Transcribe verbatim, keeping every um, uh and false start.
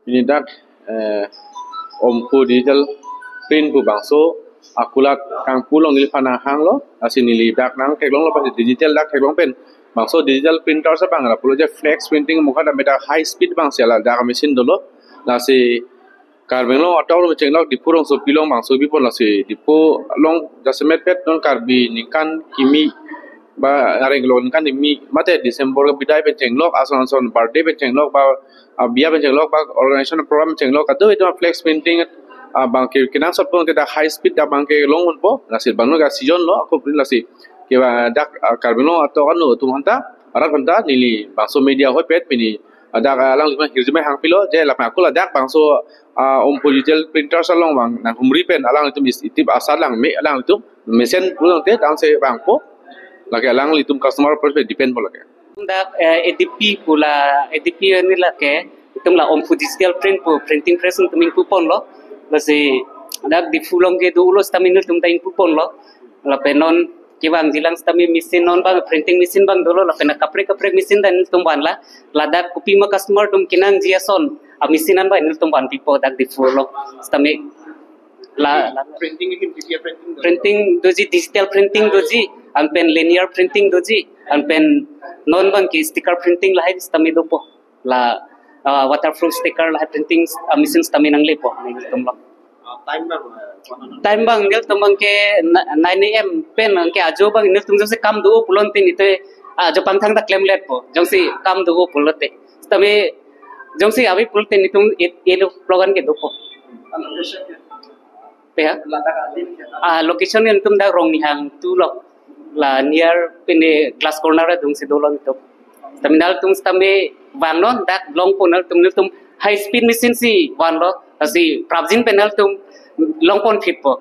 Pini dak, eh, Omphu Digital Print pu bangso akulak kangpu along neli aphan nanghanglo, lasi neli dak nangtheklonglo, pasi digital dak theklong pen bangso digital printer si bang lapulo je flex printing mukha dam dak high speed bang si ladak machine dolo. Lasi Karbi Anglong atok along chenglok, Diphu rongsopi along bangso bipon, lasi Diphu along jasemet pet non Karbi ningkan kimi ba areng lo ningkan kimi mate December kebidai pen chenglok, ason ason birthday pen chenglok ba, ah, biya pen chenglok ba organization program chenglok, kadokave itum flex printing, ah, bang ke kenangsot pon ke dak high speed dak bang kelong unpo, lasi bang non ke season lo ako print lasi ke ba dak, ah, Karbi Anglong atok ano atum aphanta, arat aphanta neli bangso media ahoi pet pini, ah, dak, ah, alanglitum hirjume hangpilo je lapen ako ladak bangso, ah, Omphu Digital Printers along bang nanghumri pen alanglitum is itip asat langme alanglitum mesen pulang te dam se bangpo, lake alanglitum customer per depend po lake. Dak, eh, A D P pu la, A D P ni lake itum la Omphu Digital Print pu printing press itum ingpu ponlo. Lasi dak Diphu along ke dolo sitame nelitum ta ingpu ponlo. Lapen non kevangji lang sitame machine non bang printing machine bang dolo, lapen kaprek kaprek machine ta nelitum vanlo. Ladak kopima customer atum kenangji ason a machine an bang nelitum vanpipo dak Diphu along sitame. La, la printing, itum P P R printing do. Printing doji, digital printing doji, anpen linear printing doji, anpen non bang ke sticker printing lahai sitame dopo. La, ah, waterproof sticker lahai printing, ah, machine sitame nanglepo nelitum along. Ah, time bang, eh, kono? Time bang nelitum bang ke na-, nine A M pen bang ke ajo bang nelitum jongsi kam do pulote nelitum, ah, ajo pangthang ta klemletpo. Jongsi kam do pulote. Sitame jongsi ave pulote nelitum eight, eight o'clock an ke dopo. Location ke? Pe ha? Ladak adim ke? Ah, location nelitum dak Rongnihang two lo. La near pine glass corner adung si dolo nelitum. Sitame nelitum sitame vangnon dak longpon nelitum, nelitum high speed machine si vanlo. Lasi prapjin pen nelitum longpon phitpo.